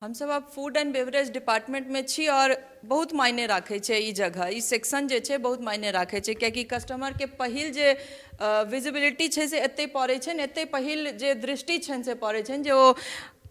हमसभ आब food and beverage डिपार्टमेंटमे छी आओर बहुत मायने राखै छै ई जगह, ई सेक्शन जे छै बहुत मायने राखै छै, कियाकि कस्टमरके पहिल जे विजिबिलिटी छै से एतहि पड़ै छनि, एतहि पहिल जे दृष्टि छनि से पड़ै छनि जे ओ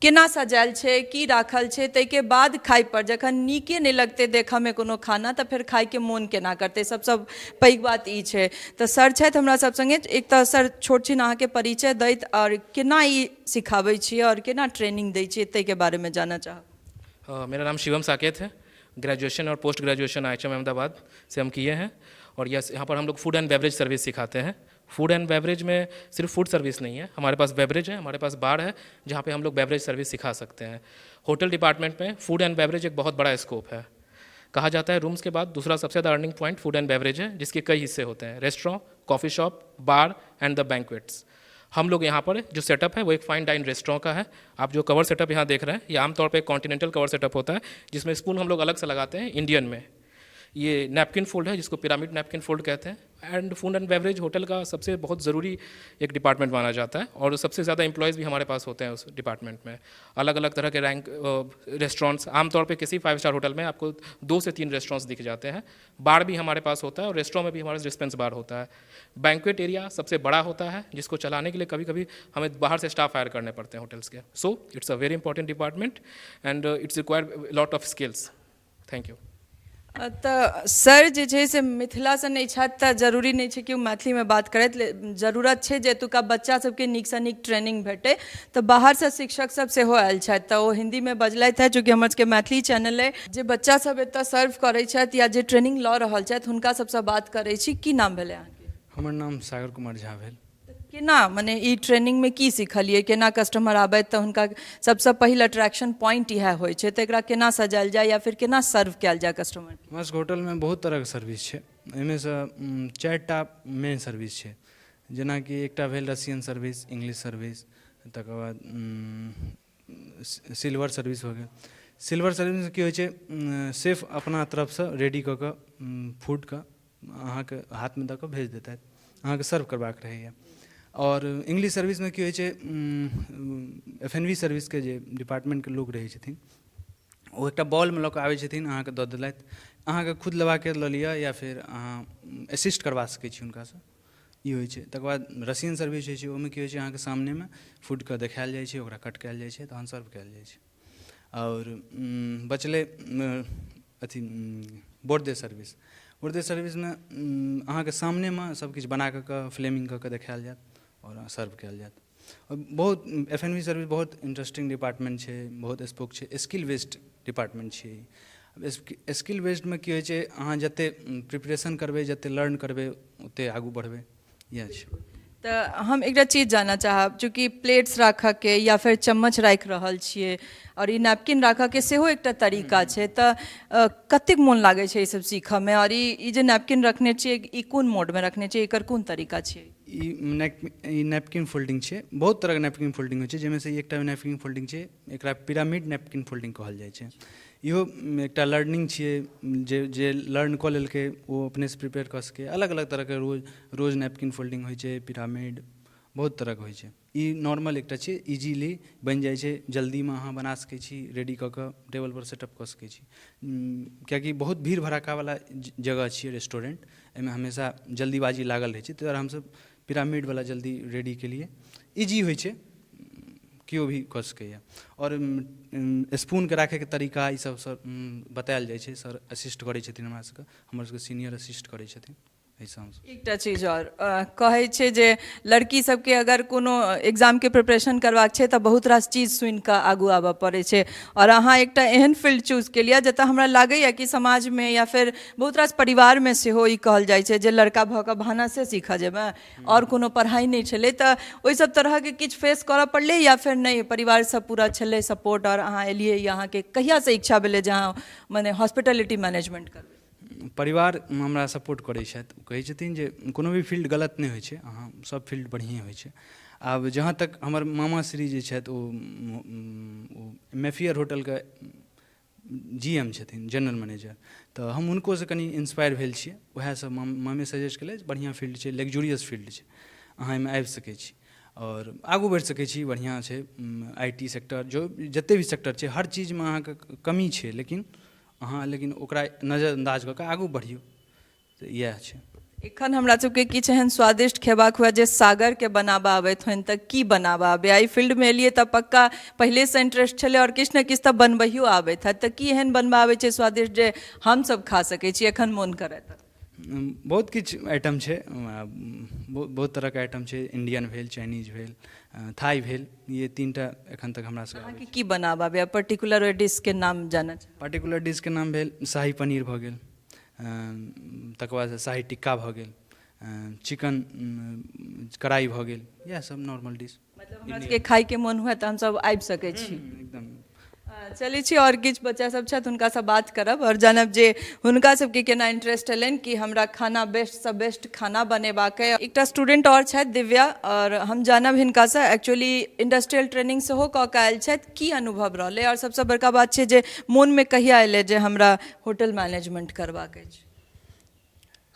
केना सजायल छै, की राखल छै। ताहिके बाद खाइ पर जखन नीके नहि लगतै देखऽमे कोनो खाना, तऽ फेर खाइके मोन केना करतै? सबसँ पैघ बात ई छै। तऽ सर छथि हमरा सब सङ्गे। एक तऽ सर, छोट छिन अहाँके परिचय दैत आओर केना ई सिखाबै छियै आओर केना ट्रेनिंग दै छियै, ताहिके बारेमे जानऽ चाहब। मेरा नाम शिवम साकेत है। ग्रेजुएशन और पोस्ट ग्रेजुएशन आई अहमदाबाद से हम किए हैं और यस, यहाँ पर हम लोग फूड एंड बेवरेज सर्विस सिखाते हैं। फूड एंड बेवरेज में सिर्फ फूड सर्विस नहीं है, हमारे पास बेवरेज है, हमारे पास बार है, जहाँ पे हम लोग बेवरेज सर्विस सिखा सकते हैं। होटल डिपार्टमेंट में फूड एंड बेवरेज एक बहुत बड़ा स्कोप है। कहा जाता है, रूम्स के बाद दूसरा सबसे ज़्यादा earning point food and beverage है, जिसके कई हिस्से होते हैं: restaurant, coffee shop, bar and the banquets। हम लोग यहाँ पर जो सेटअप है, वो एक फाइन डाइन रेस्टोरेंट का है। आप जो कवर सेटअप यहाँ देख रहे हैं, ये आमतौर पे कॉन्टिनेंटल कवर सेटअप होता है, जिसमें स्पून हम लोग अलग से लगाते हैं। इंडियन में ये नैपकिन फोल्ड है, जिसको पिरामिड नैपकिन फोल्ड कहते हैं। And food and beverage hotel का सबसे बहुत ज़रूरी एक डिपार्टमेंट माना जाता है और सबसे ज़्यादा एम्प्लॉयज़ भी हमारे पास होते हैं उस डिपार्टमेंट में। अलग अलग तरह के रैंक रेस्टोरेंट्स, आमतौर पे किसी फाइव स्टार होटल में आपको दो से तीन रेस्टोरेंट्स दिख जाते हैं। बार भी हमारे पास होता है और रेस्टोरेंट में भी हमारे डिस्पेंस बार होता है। बैंक्वेट एरिया सबसे बड़ा होता है, जिसको चलाने के लिए कभी कभी हमें बाहर से स्टाफ हायर करने पड़ते हैं होटल्स के। So it's a very important department and it's require lot of skills। Thank you। तऽ सर जे छै से मिथिलासँ नहि छथि, तऽ जरूरी नहि छै कि ओ मैथिलीमे बात करथि। जरूरत छै जे एतुका बच्चा सबके नीकसँ नीक ट्रेनिंग भेटै। तऽ बाहरसँ शिक्षक सब सेहो आयल छथि, तऽ ओ हिन्दीमे बजलथि हेँ। चूँकि हमर सबके मैथिली चैनल अइ, जे बच्चा सब एतऽ सर्व करै छथि या जे ट्रेनिंग लऽ रहल छथि, हुनका सबसँ बात करै छी। की नाम भेलै अहाँके? हमर नाम सागर कुमार झा भेल। केना, मने ई ट्रेनिंगमे की सिखलियै? केना कस्टमर आबथि तऽ हुनका सबसँ पहिल अट्रैक्शन पॉइंट इएह होइ छै, तऽ एकरा केना सजायल जाय या फिर केना सर्व कयल जाय कस्टमर? हमरा सबके होटलमे बहुत तरहके सर्विस छै। एहिमे सँ चारिटा मेन सर्विस छै, जेनाकि एकटा भेल रसियन सर्विस, इंग्लिश सर्विस, तकर बाद सिल्वर सर्विस भऽ गेल। सिल्वर सर्विसमे की होइ छै? सेफ अपना तरफसँ रेडी कऽ कऽ फूडके अहाँके हाथमे दऽ कऽ भेज देतथि, अहाँके सर्व करबाक रहैए। आओर इंग्लिश सर्विसमे की होइ छै? एफ एन बी सर्विसके जे डिपार्टमेन्टके लोक रहै छथिन, ओ एकटा बॉलमे लऽ कऽ आबै छथिन, अहाँके दऽ देलथि। अहाँके खुद लेबाके लऽ लिअ या फेर अहाँ असिस्ट करबा सकै छी हुनकासँ। ई होइ छै। तकर बाद रसियन सर्विस होइ छै। ओहिमे की होइ छै? अहाँके सामनेमे फूडके देखायल जाइ छै, ओकरा कट कयल जाइ छै, तहन सर्व कयल जाइ छै। आओर बचलै अथी बोर्दे सर्विस। बोर्दे सर्विसमे अहाँके सामनेमे सबकिछु बना कऽ कऽ फ्लेमिंग कऽ कऽ देखायल जायत आओर सर्व कयल जायत। बहुत एफ एन बी सर्विस बहुत इंटरेस्टिंग डिपार्टमेन्ट छै, बहुत स्कोप छै। स्किल बेस्ड डिपार्टमेन्ट छियै ई। स्किल बेस्डमे की होइ छै? अहाँ जतेक प्रिपरेशन करबै, जतेक लर्न करबै, ओतेक आगू बढ़बै। इएह छै। तऽ हम एकटा चीज जानऽ चाहब, चूँकि प्लेट्स राखऽके या फेर चम्मच राखि रहल छियै आओर ई नैपकिन राखऽके सेहो एकटा तरीका छै, तऽ कतेक मोन लागै छै ई सब सीखऽमे? आओर ई जे नैपकिन रखने छियै, ई कोन मोडमे रखने छियै? एकर कोन तरीका छियै? ई नैपकिन फोल्डिंग छै। बहुत तरहके नैपकिन फोल्डिंग होइ छै, जाहिमे से एकटा नैपकिन फोल्डिंग छै। एकरा पिरामिड नैपकिन फोल्डिंग कहल जाइ छै। इहो एकटा लर्निंग छियै। जे जे लर्न कऽ लेलकै, ओ अपनेसँ प्रिपेयर कऽ सकैए। अलग अलग तरहके रोज रोज नैपकिन फोल्डिंग होइ छै, पिरामिड, बहुत तरहके होइ छै। ई नॉर्मल एकटा छै, इजीली बनि जाइ छै। जल्दीमे अहाँ बना सकै छी, रेडी कऽ कऽ टेबलपर सेटअप कऽ सकै छी, किएकि बहुत भीड़ भड़क्कावला जगह छियै रेस्टोरेन्ट। एहिमे हमेशा जल्दीबाजी लागल रहै छै। ताहि दुआरे हमसभ पिरामिडवला जल्दी रेडी केलियै। इजी होइ छै, केओ भी कऽ सकैए। आओर स्पूनके राखैके तरीका, ई सब सर बतायल जाइ छै। सर असिस्ट करै छथिन हमरा सबके, हमर सबके सीनियर असिस्ट करै छथिन। एहिसँ हमसब एकटा चीज आओर कहै छै जे लड़की सबके अगर कोनो एग्जामके प्रिपरेशन करबाक छै, तऽ बहुत रास चीज सुनि कऽ आगू आबऽ पड़ै छै। आओर अहाँ एकटा एहन फील्ड चूज केलियै, जतऽ हमरा लागैए कि समाजमे या फेर बहुत रास परिवारमे सेहो ई कहल जाइ छै जे लड़का भऽ कऽ भानसे सीखऽ जेबै, आओर कोनो पढ़ाइ नहि छलै। तऽ ओहि सब तरहके किछु फेस करऽ पड़लै या फेर नहि, परिवार सब पूरा छलै सपोर्ट आओर अहाँ एलियै? अहाँके कहियासँ इच्छा भेलै जे अहाँ मने हॉस्पिटलिटी मैनेजमेंट करबै? परिवार हमरा सपोर्ट करै छथि। ओ कहै छथिन जे कोनो भी फील्ड गलत नहि होइ छै, अहाँ सब फील्ड बढ़िएँ होइ छै। आब जहाँ तक हमर मामा श्री जे छथि, ओ मेफियर होटलके जी एम छथिन, जनरल मैनेजर। तऽ हम हुनकोसँ कनि इन्सपायर भेल छियै। उएहसँ मामे सजेस्ट केलथि, बढ़िआँ फील्ड छै, लग्जूरियस फील्ड छै, अहाँ एहिमे आबि सकै छी। आओर आगू बढ़ि सकै छी, बढ़िआँ छै। I T sector जो जतेक भी सेक्टर छै, हर चीजमे अहाँके कमी छै, लेकिन अहाँ लेकिन ओकरा नजरअन्दाज कऽ कऽ आगू बढ़ियौ, तऽ इएह छै। एखन हमरा सबके किछु एहन स्वादिष्ट खेबाक हुए जे सागरके बनाबऽ आबैत होइन, तऽ की बनाबऽ आबै? एहि फील्डमे एलियै तऽ पक्का पहिलेसँ इंटरेस्ट छलै आओर किछु ने किछु तऽ बनबैयो आबैत हैत, तऽ की एहन बनबऽ आबै छै स्वादिष्ट जे हमसब खा सकै छी एखन मोन करय तऽ? बहुत किछु आइटम छै, बहुत तरहके आइटम छै। इण्डियन भेल, चाइनीज भेल, थाइ भेल, ये 3 टा एखन तक हमरा सबके। अहाँके की बनाबऽ आबैए? पर्टिकुलर ओहि डिशके नाम जानऽ चाहब। पर्टिकुलर डिशके नाम भेल शाही पनीर भऽ गेल, तकर बाद शाही टिक्का भऽ गेल, चिकन कढ़ाइ भऽ गेल, इएह सब नॉर्मल डिश। मतलब हमरा सबके खायके मोन हुए तऽ हमसब आबि सकै छी? एकदम। चलै छी, आओर किछु बच्चा सब छथि, हुनकासँ बात करब आओर जानब जे हुनका सबके केना इंटरेस्ट एलनि कि हमरा खाना बेस्टसँ बेस्ट खाना बनेबाक अइ। एकटा स्टूडेंट आओर छथि दिव्या, आओर हम जानब हिनकासँ, एक्चुअली इंडस्ट्रियल ट्रेनिंग सेहो कऽ कऽ आयल छथि, की अनुभव रहलै आओर सबसँ बड़का बात छै जे मोनमे कहिया एलै जे हमरा होटल मैनेजमेंट करबाक अछि?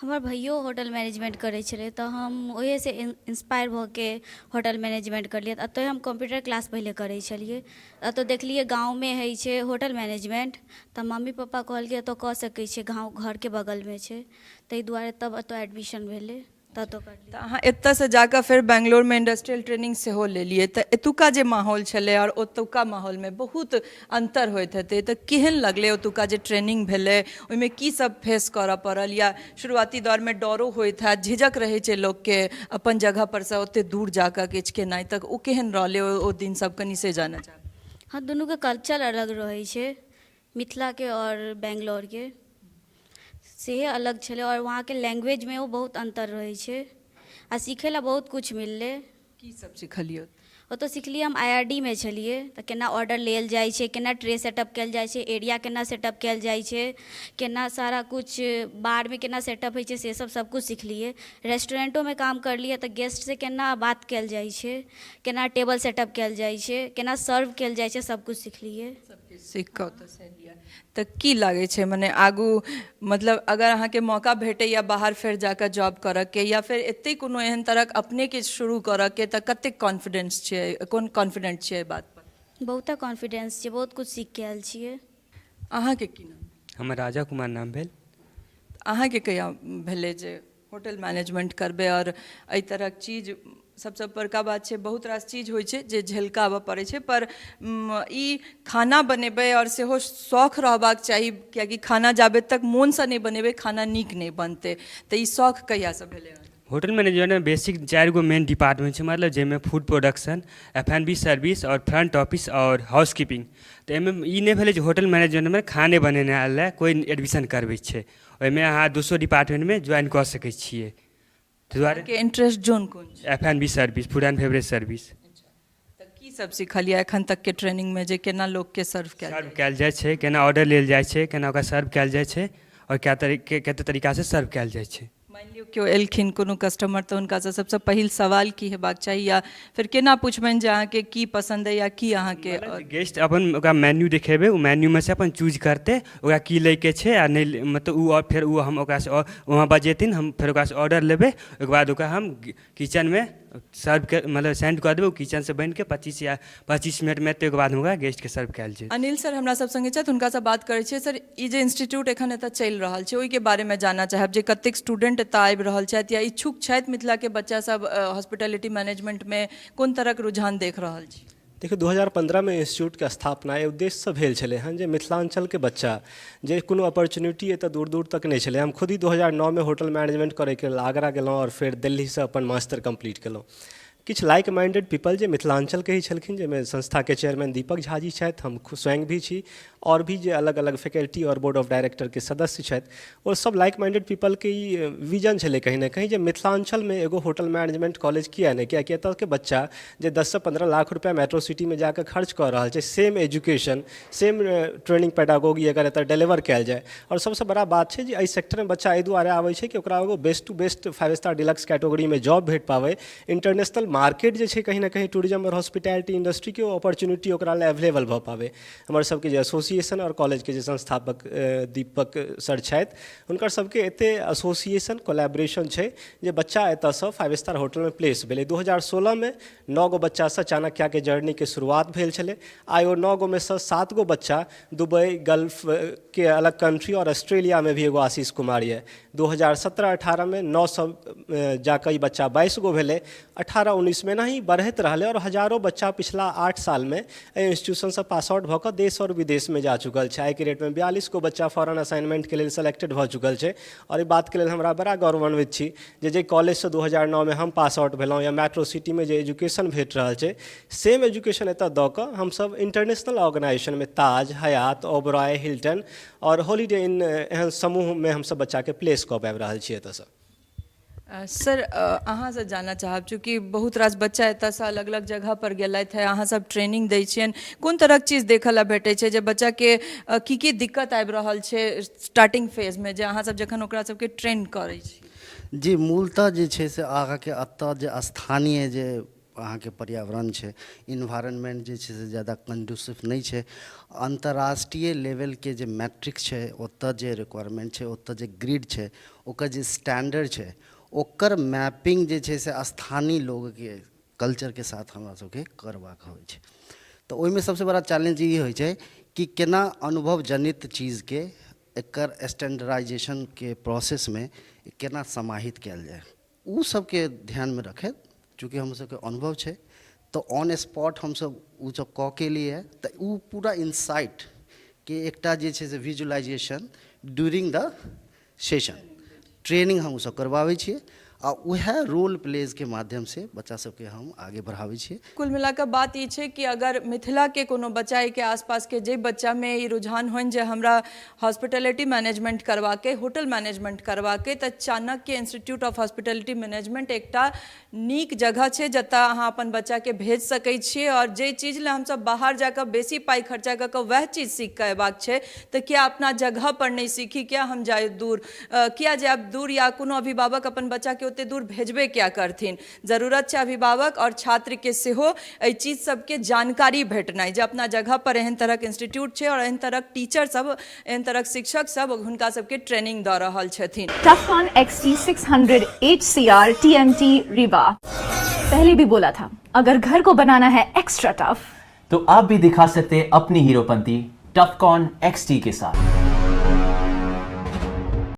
हमर भैयो होटल मैनेजमेंट करै छलै, तऽ हम ओहिसँ इंस्पायर भऽ के होटल मैनेजमेंट करलियै। तऽ एतहि हम कम्प्यूटर क्लास पहिले करै छलियै। एतऽ देखलियै गाँवमे होइ छै होटल मैनेजमेंट, तऽ मम्मी पप्पा कहलकै एतऽ कऽ सकै छियै, गाँव घरके बगलमे छै। ताहि दुआरे तब एतऽ एडमिशन भेलै, तऽ एतऽ करलियै। तऽ अहाँ एतऽसँ जाकऽ फेर बैंगलोरमे इंडस्ट्रियल ट्रेनिंग सेहो लेलियै, तऽ एतुका जे माहौल छलै आओर ओतुका माहौलमे बहुत अन्तर होइत हेतै, तऽ केहन लगलै ओतुका जे ट्रेनिंग भेलै? ओहिमे की सब फेस करऽ पड़ल? या शुरुआती दौरमे डरो होइत हैत, झिझक रहै छै लोकके अपन जगह परसँ ओते दूर जाकऽ किछु केनाइ, तऽ ओ केहन रहलै ओ दिन सब, कनि से जानऽ चाहब। हँ, दुनूके कल्चर अलग रहै छै, मिथिलाके आओर बैंगलोरके सेहे अलग छलै। आओर वहाँके लैंग्वेजमे ओ बहुत अन्तर रहै छै आ सीखै लए बहुत किछु मिललै। की सब सिखलियै? ओतऽ सिखलियै, हम I R D मे छलियै, तऽ केना ऑर्डर लेल जाइ छै, केना ट्रे सेटअप कयल जाइ छै, एरिया केना सेटअप कयल जाइ छै, केना सारा किछु बारमे केना सेटअप होइ छै, से सब सबकिछु सिखलियै। रेस्टोरेंटोमे काम करलियै, तऽ गेस्टसँ केना बात कयल जाइ छै, केना टेबल सेटअप कयल जाइ छै, केना सर्व कयल जाइ छै, सबकिछु सिखलियै। सबकिछु सीख कऽ ओतऽसँ एलियै, तऽ की लागै छै, मने आगू मतलब अगर अहाँके मौका भेटैए बाहर फेर जाकऽ जॉब करऽके या फेर एतै कोनो एहन तरहक अपने किछु शुरू करऽके, तऽ कतेक कॉन्फिडेंस छियै, कोन कॉन्फिडेंट छियै एहि बात पर? बहुते कॉन्फिडेंस छै, बहुत किछु सीख के आयल छियै। अहाँके की नाम? हमर राजा कुमार नाम भेल। अहाँके कहिया भेलै जे होटल मैनेजमेंट करबै आओर एहि तरहक चीज? सबसँ बड़का बात छै, बहुत रास चीज होइ छै जे झेलकाबऽ पड़ै छै, पर ई खाना बनेबै आओर सेहो शौख रहबाक चाही, कियाकि खाना जाबे तक मोनसँ नहि बनेबै, खाना नीक नहि बनतै। तऽ ई शौख कहियासँ भेलै? होटल मैनेजमेंटमे बेसिक चारि गो मेन डिपार्टमेंट छै, मतलब जाहिमे food production, F&B service आओर फ्रंट ऑफिस आओर हाउस कीपिंग। तऽ एहिमे ई नहि भेलै जे होटल मैनेजमेंटमे खाने बनेनाइ लए कोइ एडमिशन करबै छै। ओहिमे अहाँ दोसरो डिपार्टमेंटमे ज्वाइन कऽ सकै छियै, ताहि दुआरे। अहाँके इंटरेस्ट जोन कोन छै? F&B service, food and beverage service. तऽ की सब सिखलियै एखन तकके ट्रेनिंगमे जे केना लोकके सर्व कयल? सर्व कयल जाइ छै, केना ऑर्डर लेल जाइ छै, केना ओकरा सर्व कयल जाइ छै आओर कए तरीके, कते तरीकासँ सर्व कयल जाइ छै। मानि लियौ केओ एलखिन कोनो कस्टमर, तऽ हुनकासँ सबसँ पहिल सवाल की हेबाक चाही या फेर केना पुछबनि जे अहाँके की पसन्द अइ या की अहाँके? गेस्ट अपन ओकरा मेन्यू देखेबै, ओ मेन्यूमे से अपन चूज करतै ओकरा की लैके छै आ नहि। मतलब ओ आओर फेर ओ हम ओकरासँ वहाँ बजेथिन, हम फेर ओकरासँ ऑर्डर लेबै। ओहिके बाद ओकरा हम किचनमे सर्व मतलब सेंड कऽ देबै। ओ किचनसँ बनिके 25 या 25 मिनटमे एतै, ओहिके बाद हम ओकरा गेस्टके सर्व कयल जेतै। अनिल सर हमरा सब संगे छथि, हुनकासँ बात करै छियै। सर, ई जे इंस्टीट्यूट एखन एतऽ चलि रहल छै, ओहिके बारेमे जानऽ चाहब जे कतेक स्टूडेंट एतऽ आबि रहल छथि या इच्छुक छथि मिथिलाके बच्चा सब? हॉस्पिटैलिटी मैनेजमेंटमे कोन तरहक रुझान देख रहल छी? देखियौ, 2015मे इंस्टीट्यूटके स्थापना एहि उद्देश्यसँ भेल छलै हँ जे मिथिलाञ्चलके बच्चा जे कोनो अपॉर्चुनिटी एतऽ दूर दूर तक नहि छलै। हम खुद ही 2009मे होटल मैनेजमेंट करैके लेल आगरा गेलहुँ आओर फेर दिल्लीसँ अपन मास्टर कम्प्लीट केलहुँ। किछु लाइक माइंडेड पीपल जे मिथिलाञ्चलके ही छलखिन, जाहिमे संस्थाके चेयरमैन दीपक झा जी छथि, हम स्वयं भी छी आओर भी जे अलग अलग फैकल्टी आओर बोर्ड ऑफ डायरेक्टरके सदस्य छथि, ओ सब लाइक माइंडेड पीपलके ई विजन छलै कहीं ने कहीं जे मिथिलाञ्चलमे एगो होटल मैनेजमेंट कॉलेज किया नहि? कियाकि एतऽके बच्चा जे 10सँ 15 लाख रुपैआ मेट्रो सिटीमे जाकऽ खर्च कऽ रहल छै, same education, same training pedagogy अगर एतऽ डिलीवर कयल जाय। आओर सबसँ बड़ा बात छै जे एहि सेक्टरमे बच्चा एहि दुआरे आबै छै कि ओकरा एगो best to best five star deluxe कैटेगरीमे जॉब भेट पाबै, इंटरनेशनल। मार्केट जे छै कहीं ने कहीं टूरिज्म आओर हॉस्पिटैलिटी इंडस्ट्रीके ओ अपॉर्चुनिटी ओकरा लए अवेलेबल भऽ पाबै। हमर सबके जे एसोसिएशन आओर कॉलेजके जे संस्थापक दीपक सर छथि, हुनकर सबके एते एसोसिएशन कोलैबोरेशन छै जे बच्चा एतऽसँ 5 स्टार होटलमे प्लेस भेलै। 2016मे 9 गो बच्चासँ चाणक्यके जर्नीके शुरुआत भेल छलै। आइ ओ 9 गोमे सँ 7 गो बच्चा दुबई, गल्फ के अलग कंट्री आओर ऑस्ट्रेलियामे भी एगो आशीष कुमार यऽ। 2017-18मे 9 सए जाकऽ ई बच्चा 22 गो भेलै। 18-19मे एनाही बढ़ैत रहलै आओर हजारो बच्चा पिछला 8 सालमे एहि इंस्टीट्यूशनसँ पास आउट भऽ कऽ देश आओर विदेशमे जा चुकल छै। आइके डेटमे 42 गो बच्चा फॉरेन असाइनमेंटके लेल सेलेक्टेड भऽ चुकल छै। आओर एहि बातके लेल हमरा बड़ा गौरवान्वित छी जे जाहि कॉलेजसँ 2009मे हम पास आउट भेलहुँ या मेट्रो सिटीमे जे एजुकेशन भेट रहल छै, सेम एजुकेशन एतऽ दऽ कऽ हमसब इंटरनेशनल ऑर्गेनाइजेशनमे ताज, हयात, ओबराय, हिल्टन आओर हॉलीडे इन एहन समूहमे हमसब बच्चाके प्लेस कऽ पाबि रहल छी एतऽसँ। सर, अहाँसँ जानऽ चाहब, चूँकि बहुत रास बच्चा एतऽसँ अलग अलग जगह पर गेलथि है, अहाँ सब ट्रेनिंग दै छियनि, कोन तरहक चीज देखऽ लए भेटै छै जे बच्चाके की की दिक्कत आबि रहल छै स्टार्टिंग फेजमे, जे अहाँ सब जखन ओकरा सबके ट्रेन करै छी? जी, मूलतः जे छै से अहाँके एतऽ जे स्थानीय जे अहाँके पर्यावरण छै, इन्वायरमेंट जे छै से जादा कंडूसिव नहि छै। अन्तर्राष्ट्रीय लेवलके जे मैट्रिक्स छै, ओतऽ जे रिक्वायरमेंट छै, ओतऽ जे ग्रिड छै, ओकर जे स्टैंडर्ड छै, ओकर मैपिंग जे छै से स्थानीय लोकके कल्चरके साथ हमरा सबके करबाक होइ छै। तऽ ओहिमे सबसँ बड़ा चैलेंज ई होइ छै कि केना अनुभवजनित चीजके एकर स्टैंडर्डाइजेशनके प्रोसेसमे केना समाहित कयल जाय। ओ सबके ध्यानमे रखैत, चूँकि हम सबके अनुभव छै, तऽ ऑन स्पॉट हमसब ओ सब कऽ के एलियै। तऽ ओ पूरा इनसाइटके एकटा जे छै से visualisation during the session training हम ओसब करबाबै छियै आ उएह रोल प्लेजके माध्यमसँ बच्चा सबके हम आगे बढ़ाबै छियै। कुल मिला कऽ बात ई छै कि अगर मिथिलाके कोनो बच्चा, एहिके आसपासके जे बच्चामे ई रुझान होइन जे हमरा हॉस्पिटैलिटी मैनेजमेंट करबाके, होटल मैनेजमेंट करबाके, तऽ Chanakya institute of hospitality management एकटा नीक जगह छै जतऽ अहाँ अपन बच्चाके भेज सकै छियै। आओर जे चीज लए हमसब बाहर जाकऽ बेसी पाइ खर्चा कऽ कऽ वएह चीज सीख कऽ अयबाक छै, तऽ किया अपना जगह पर नहि सीखी? किया हम जाइ दूर? किया जायब दूर? या कोनो अभिभावक अपन बच्चाके ओते दूर भेजबे किया करथिन? जरूरत छै अभिभावक आओर छात्रके सेहो एहि चीज सबके जानकारी भेटनाइ जे अपना जगह पर एहन तरहक इंस्टीट्यूट छै आओर एहन तरहक टीचर सब, एहन तरहक शिक्षक सब हुनका सबके ट्रेनिंग दऽ रहल छथिन। Tufcon XT600 HCR TMT Rebar। पहले भी बोला था, अगर घर को बनाना है एक्स्ट्रा टफ, तो आप भी दिखा सकते हैं अपनी हीरोपंती टफकॉन XT के साथ।